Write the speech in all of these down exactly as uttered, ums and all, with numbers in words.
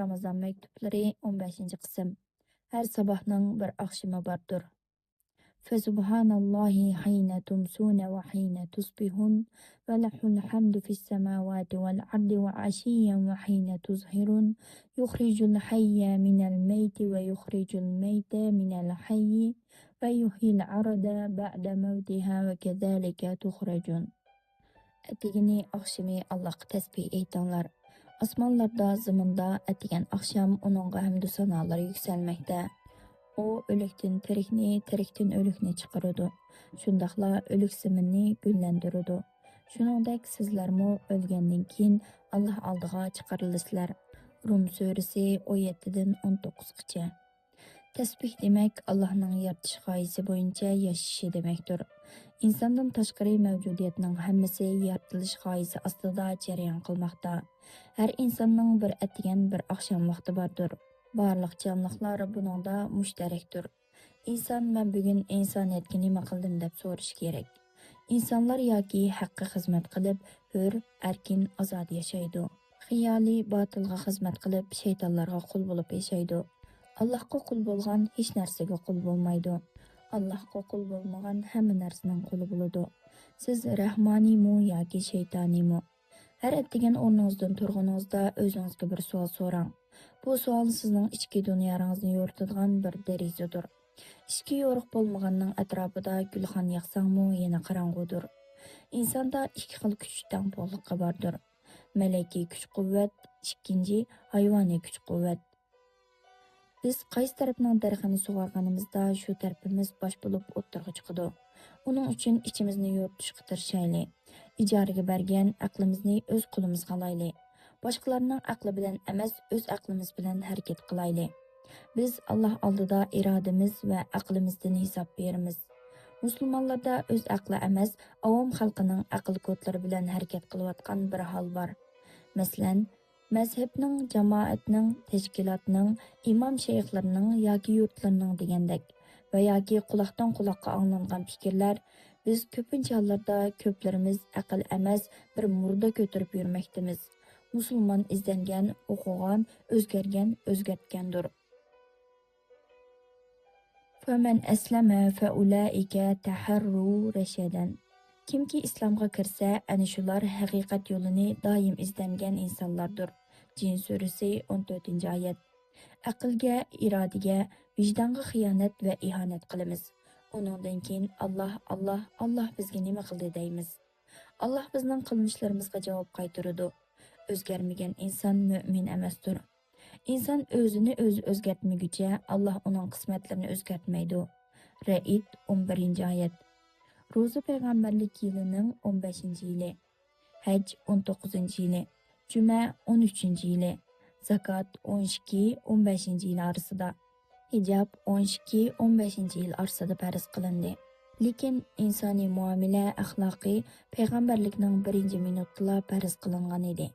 رامىزان مەكتۇپلىرى، ئون بەشىنچى قىسىم. ھەر ساباھنىڭ بىر ئاخشىمى باردۇر. فسبحان الله حين تمسون وحين تصبحون، وله الحمد في السماوات والأرض وعشيا وحين تظهرون، يخرج الحي من الميت ويخرج الميت من الحي ويحيي الأرض بعد موتها وكذلك تخرجون. ئەتىگىنى، ئاخشىمى ئاللاھقا تەسبىھ ئېيتىڭلار. ئاسمانلاردا، زېمىندا ئەتىگەن، ئاخشام ئۇنىڭغا ھەمدۇ سانالار يۈكسەلمەكتە. ئۇ ئۆلۈكتىن تىرىكنى، تىرىكتىن ئۆلۈكنى چىقىرىدۇ. شۇنداقلا ئۆلۈك زېمىننى گۈللەندۈرىدۇ. شۇنىڭدەك سىزلەرمۇ ئۆلگەندىن كېيىن ئاللاھ ئالدىغا چىقىرىلىسىلەر. روم سۈرىسى، ئون يەتتىدىن ئون توققۇزغىچە. تەسبىھ دېمەك، ئاللاھنىڭ يارىتىش غايىسى بويىچە ياشىشى دېمەكتۇر. ئىنساندىن تاشقىرى مەۋجۇدىيەتنىڭ ھەممىسى يارىتىلىش غايىسى ئاستىدا جەريان قىلماقتا. ھەر ئىنساننىڭ بىر ئەتىگەن، بىر ئاخشام ۋاقتى باردۇر. بارلىق جانلىقلار بۇنىڭدا مۇشتەرەكتۇر. ئىنسان، مەن بۈگۈن ئىنسانىيەتكە نېمە قىلدىم دەپ سورىشى كېرەك. ئىنسانلار ياكى ھەققە خىزمەت قىلىپ، ھۆر، ئەركىن، ئازاد ياشايدۇ. خىيالى باتىلغا خىزمەت قىلىپ، شەيتانلارغا قۇل بولۇپ ياشايدۇ. ئاللاھقا قۇل بولغان ھېچ نەرسىگە قۇل بولمايدۇ. ئاللاھقا قۇل بولمىغان ھەممە نەرسىنىڭ قۇلى بولىدۇ. سىز رەھمانىيمۇ ياكى شەيتانىيمۇ؟ ھەر ئەتىگەن ئورنىڭىزدىن تۇرغىنىڭىزدا ئۆزىڭىزگە بىر سوئال سوراڭ. بۇ سوئال سىزنىڭ ئىچكى دۇنياڭىزنى يورۇتىدىغان بىر دېرىزىدۇر. ئىشىكى يورۇق بولمىغاننىڭ ئەتراپىدا گۈلخان ياقساڭمۇ يەنە قاراڭغۇدۇر. ئىنساندا ئىككى خىل كۈچ تەڭپۇڭلۇقى باردۇر. مەلىكىي كۈچ-قۇۋۋەت، ئىككىنچى، ھايۋانىي كۈچ-قۇۋۋەت. بىز قايسى تەرەپنىڭ دەرىخىنى سۇغارغىنىمىزدا، شۇ تەرىپىمىز باش بولۇپ ئوتتۇرىغا چىقىدۇ. ئۇنىڭ ئۈچۈن ئىچىمىزنى يورۇتۇشقا تىرىشايلى. ئىجارىگە بەرگەن ئەقلىمىزنى ئۆز قولىمىزغا ئالايلى. باشقىلارنىڭ ئەقلى بىلەن ئەمەس، ئۆز ئەقلىمىز بىلەن ھەرىكەت قىلايلى. بىز ئاللاھ ئالدىدا ئىرادىمىز ۋە ئەقلىمىزدىن ھېساب بېرىمىز. مۇسۇلمانلاردا ئۆز ئەقلى ئەمەس، ئاۋام خەلقىنىڭ ئەقىل كودلىرى بىلەن ھەرىكەت قىلىۋاتقان بىر ھال بار. مەسىلەن، مەزھەپنىڭ، جامائەتنىڭ، تەشكىلاتنىڭ، ئىمام شەيخلىرىنىڭ ياكى يۇرتلىرىنىڭ دېگەندەك ۋە ياكى قۇلاقتىن قۇلاققا ئاڭلانغان پىكىرلەر، بىز كۆپىنچە ھاللاردا كۆپلىرىمىز ئەقىل ئەمەس، بىر مۇردە كۆتۈرۈپ يۈرمەكتىمىز. مۇسۇلمان ئىزدەنگەن، ئوقۇغان، ئۆزگەرگەن، ئۆزگەرتكەندۇر. فمن أسلم فأولئك تحروا رشدا. كىمكى ئىسلامغا كىرسە، ئەنە شۇلار ھەقىقەت يولىنى دائىم ئىزدەنگەن ئىنسانلاردۇر. جىن سۈرىسى، ئون تۆتىنچى ئايەت. ئەقىلگە، ئىرادىگە، ۋىجدانغا خىيانەت ۋە ئىھانەت قىلىمىز. ئۇنىڭدىن كېيىن، «ئاللاھ، ئاللاھ، ئاللاھ بىزگە نېمە قىلدى؟» دەيمىز. ئاللاھ بىزنىڭ قىلمىشلىرىمىزغا جاۋاب قايتۇرىدۇ. ئۆزگەرمىگەن ئىنسان مۆمىن ئەمەستۇر. ئىنسان ئۆزىنى ئۆزى ئۆزگەرتمىگۈچە، ئاللاھ ئۇنىڭ قىسمەتلىرىنى ئۆزگەرتمەيدۇ. رەئىد، ئون بىرىنچى ئايەت. روزا پەيغەمبەرلىك يىلىنىڭ ئون بەشىنچى يىلى. ھەج، ئون توققۇزىنچى يىلى. جۈمە، ئون ئۈچىنچى يىلى. زاكات، ئون ئىككى، ئون بەشىنچى يىل ئارىسىدا. ھىجاب، ئون ئىككى، ئون بەشىنچى يىل ئارىسىدا پەرز قىلىندى. لېكىن ئىنسانىي مۇئامىلە ئەخلاقى پەيغەمبەرلىكنىڭ بىرىنچى مىنۇتىدىلا پەرز قىلىنغان ئىدى.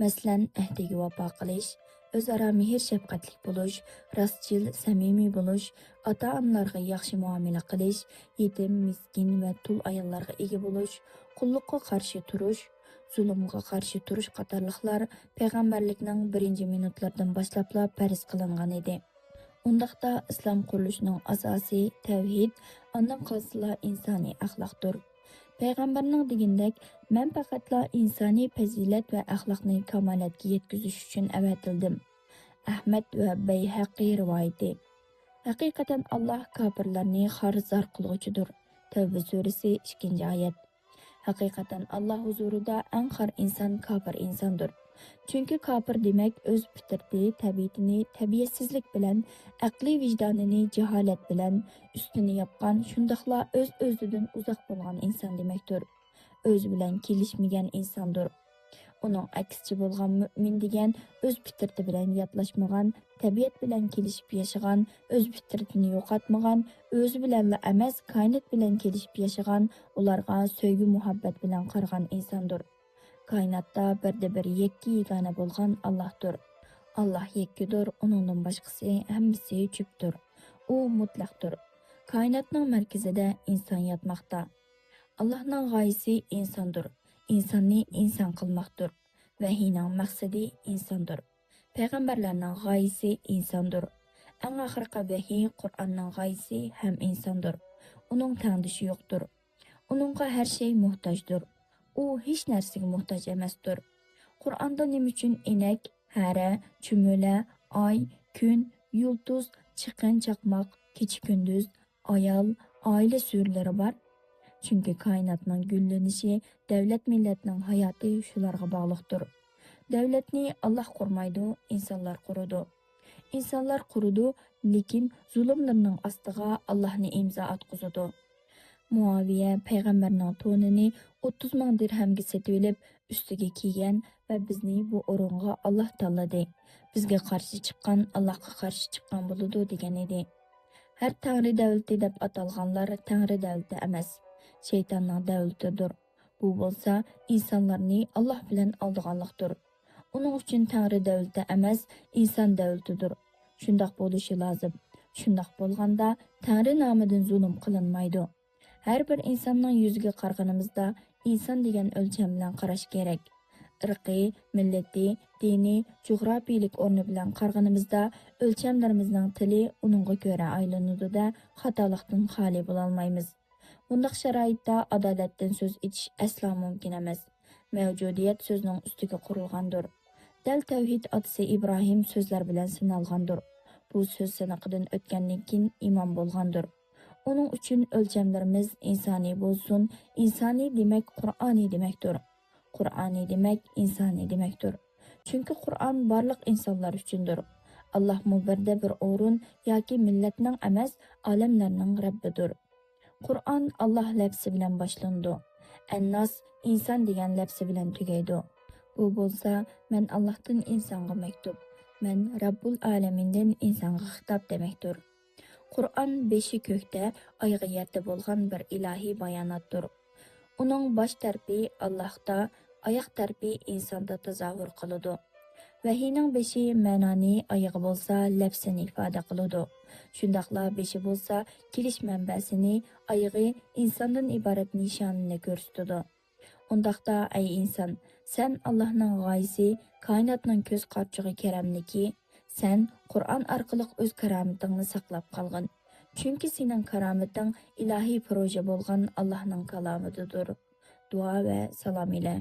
مەسىلەن، ئەھدىگە ۋاپا قىلىش، ئۆزئارا مېھىر-شەپقەتلىك بولۇش، راستچىل، سەمىمىي بولۇش، ئاتا-ئانىلارغا ياخشى مۇئامىلە قىلىش، يېتىم، مىسكىن ۋە تۇل ئاياللارغا ئىگە بولۇش، قۇللۇققا قارشى تۇرۇش، زۇلۇمغا قارشى تۇرۇش قاتارلىقلار پەيغەمبەرلىكنىڭ بىرىنچى مىنۇتلىرىدىن باشلاپلا پەرز قىلىنغان ئىدى. ئۇنداقتا ئىسلام قۇرۇلۇشىنىڭ ئاساسى تەۋھىد، ئاندىن قالسىلا ئىنسانىي ئەخلاقتۇر. پەيغەمبەرنىڭ دېگىنىدەك، «مەن پەقەتلا ئىنسانىي پەزىلەت ۋە ئەخلاقنى كامالەتكە يەتكۈزۈش ئۈچۈن ئەۋەتىلدىم.» ئەھمەد ۋە بەيھەقى رىۋايىتى. ھەقىقەتەن ئاللاھ كاپىرلارنى خار-زار قىلغۇچىدۇر. تەۋبە سۈرىسى، ئىككىنچى ئايەت. ھەقىقەتەن ئاللاھ ھۇزۇرىدا ئەڭ خار ئىنسان كاپىر ئىنساندۇر. چۈنكى كاپىر دېمەك ئۆز پىترىتى، تەبىئىتىنى تەبىئەتسىزلىك بىلەن، ئەقلىي ۋىجدانىنى جاھالەت بىلەن ئۈستىنى ياپقان، شۇنداقلا ئۆز-ئۆزىدىن ئۇزاق بولغان ئىنسان دېمەكتۇر. ئۆزى بىلەن كېلىشمىگەن ئىنساندۇر. ئۇنىڭ ئەكسىچە بولغان مۆمىن دېگەن ئۆز پىترىتى بىلەن ياتلاشمىغان، تەبىئەت بىلەن كېلىشىپ ياشىغان، ئۆز پىترىتىنى يوقاتمىغان، ئۆزى بىلەنلا ئەمەس، كائىنات بىلەن كېلىشىپ ياشىغان، ئۇلارغا سۆيگۈ-مۇھەببەت بىلەن قارىغان ئىنساندۇر. كائىناتتا بىردە بىر يەككە يېگانە بولغان ئاللاھتۇر. ئاللاھ يەككىدۇر، ئۇنىڭدىن باشقىسى ھەممىسى جۈپتۇر. ئۇ مۇتلەقتۇر. كائىناتنىڭ مەركىزىدە ئىنسان ياتماقتا. ئاللاھنىڭ غايىسى ئىنساندۇر. ئىنساننى ئىنسان قىلماقتۇر. ۋەھىينىڭ مەقسىتى ئىنساندۇر. پەيغەمبەرلەرنىڭ غايىسى ئىنساندۇر. ئەڭ ئاخىرقى ۋەھىي قۇرئاننىڭ غايىسى ھەم ئىنساندۇر. ئۇنىڭ تەڭدىشى يوقتۇر. ئۇنىڭغا ھەر شەي موھتاجدۇر. ئۇ ھېچ نەرسىگە موھتاج ئەمەستۇر. قۇرئاندا نېمە ئۈچۈن ئىنەك، ھەرە، چۈمۈلە، ئاي، كۈن، يۇلتۇز، چېقىن، چاقماق، كېچە-كۈندۈز، ئايال، ئائىلە سۈرىلىرى بار؟ چۈنكى كائىناتنىڭ گۈللىنىشى، دەۋلەت مىللەتنىڭ ھاياتى شۇلارغا باغلىقتۇر. دەۋلەتنى ئاللاھ قۇرمايدۇ، ئىنسانلار قۇرىدۇ. ئىنسانلار قۇرىدۇ، لېكىن زۇلۇملىرىنىڭ ئاستىغا ئاللاھنى ئىمزا ئاتقۇزىدۇ. مۇئاۋىيە پەيغەمبەرنىڭ تونىنى ئوتتۇز مىڭ دىرھەمگە سېتىۋېلىپ، ئۈستىگە كىيگەن ۋە بىزنى بۇ ئورۇنغا ئاللاھ تاللىدى. بىزگە قارشى چىققان ئاللاھقا قارشى چىققان بولىدۇ، دېگەن ئىدى. ھەر تەڭرى دەۋلىتى دەپ ئاتالغانلار تەڭرى دەۋلىتى ئەمەس، شەيتاننىڭ دەۋلىتىدۇر. بۇ بولسا ئىنسانلارنى ئاللاھ بىلەن ئالدىغانلىقتۇر. ئۇنىڭ ئۈچۈن تەڭرى دەۋلىتى ئەمەس، ئىنسان دەۋلىتىدۇر. شۇنداق بولۇشى لازىم. شۇنداق بولغاندا تەڭرى نامىدىن زۇلۇم قىلىنمايدۇ. ھەر بىر ئىنساننىڭ يۈزىگە قارىغىنىمىزدا، ئىنسان دېگەن ئۆلچەم بىلەن قاراش كېرەك. ئىرقى، مىللىتى، دىنى، جۇغراپىيىلىك ئورنى بىلەن قارىغىنىمىزدا، ئۆلچەملىرىمىزنىڭ تىلى ئۇنىڭغا كۆرە ئايلىنىدۇ-دە، خاتالىقتىن خالىي بولالمايمىز. بۇنداق شارائىتتا ئادالەتتىن سۆز ئېچىش ئەسلا مۇمكىن ئەمەس. مەۋجۇدىيەت سۆزنىڭ ئۈستىگە قۇرۇلغاندۇر. دەل تەۋھىد ئاتىسى ئىبراھىم سۆزلەر بىلەن سىنالغاندۇر. بۇ سۆز سىنىقىدىن ئۆتكەندىن كېيىن ئىمام بولغاندۇر. ئۇنىڭ ئۈچۈن ئۆلچەملىرىمىز ئىنسانىي بولسۇن، ئىنسانىي دېمەك قۇرئانىي دېمەكتۇر. قۇرئانىي دېمەك ئىنسانىي دېمەكتۇر. چۈنكى قۇرئان بارلىق ئىنسانلار ئۈچۈندۇر. ئاللاھمۇ بىردە بىر ئورۇن ياكى مىللەتنىڭ ئەمەس، ئالەملەرنىڭ رەببىدۇر. قۇرئان ئاللاھ لەپزى بىلەن باشلىنىدۇ. ئەنناس ئىنسان دېگەن لەپزى بىلەن تۈگەيدۇ. بۇ بولسا مەن ئاللاھتىن ئىنسانغا مەكتۇب، مەن رەببۇل ئالەمىندىن ئىنسانغا خىتاب دېمەكتۇر. قۇرئان بېشى كۆكتە، ئايىغى يەردە بولغان بىر ئىلاھىي باياناتتۇر. ئۇنىڭ باش تەرىپى ئاللاھتا، ئاياق تەرىپى ئىنساندا تازاھۇر قىلىدۇ. ۋەھىينىڭ بېشى مەنانى، ئايىغى بولسا لەپزىنى ئىپادە قىلىدۇ. شۇنداقلا بېشى بولسا كېلىش مەنبەسىنى، ئايىغى ئىنساندىن ئىبارەت نىشانىنى كۆرسىتىدۇ. ئۇنداقتا، ئەي ئىنسان، سەن ئاللاھنىڭ غايىسى، كائىناتنىڭ كۆز قارىچۇقى كەرەملىكى، سەن قۇرئان ئارقىلىق ئۆز كارامىتىڭنى ساقلاپ قالغىن. چۈنكى سېنىڭ كارامىتىڭ ئىلاھىي پروژە بولغان ئاللاھنىڭ كالامىدىدۇر. دۇئا ۋە سالام ئىلە.